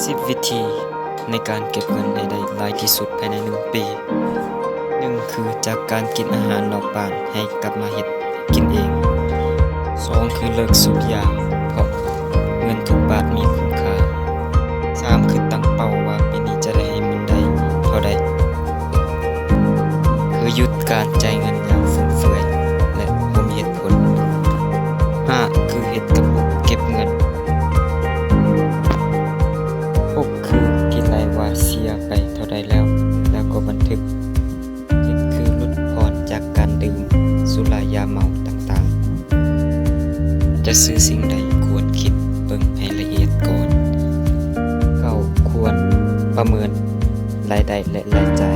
ສິບວິທີໃນການເກັບເງິນໃຫ້ໄດ້ຫຼາຍທີ່ສຸດພາຍໃນໜຶ່ງປີ. ໜຶ່ງ ຄືຈາກການກິນອາຫານນອກບ້ານໃຫ້ກັບມາເຮັດກິນເອງ. ສອງ ຄືເລີກສູບຢາ ເພາະເງິນທຸກບາດມີຄຸນຄ່າ. ສາມ ຄືຕັ້ງເປົ້າວ່າປີນີ້ຈະໄດ້ໃຫ້ມັນໄດ້ເທົ່າໃດ. ຄືຢຸດການຈ່າຍເງິນຢ່າງຟຸມເຟືອຍ ແລະ ບໍ່ມີເຫດຜົນ. ຫ້າ ຄືເຮັດກະປຸກເກັບເງິນ. ຫົກ ຄືຄິດໄລ່ວ່າເສຍໄປເທົ່າໃດແລ້ວ ແລ້ວກໍບັນທຶກ. ເຈັດ ຄືຫຼຸດຜ່ອນຈາກການດື່ມສຸລາຢາເມົາຕ່າງໆ. ຈະຊື້ສິ່ງໃດຄວນຄິດເບິ່ງໃຫ້ລະອຽດກ່ອນ. ເກົ້າ ຄວນປະເມີນລາຍໄດ້ ແລະ ລາຍຈ່າຍ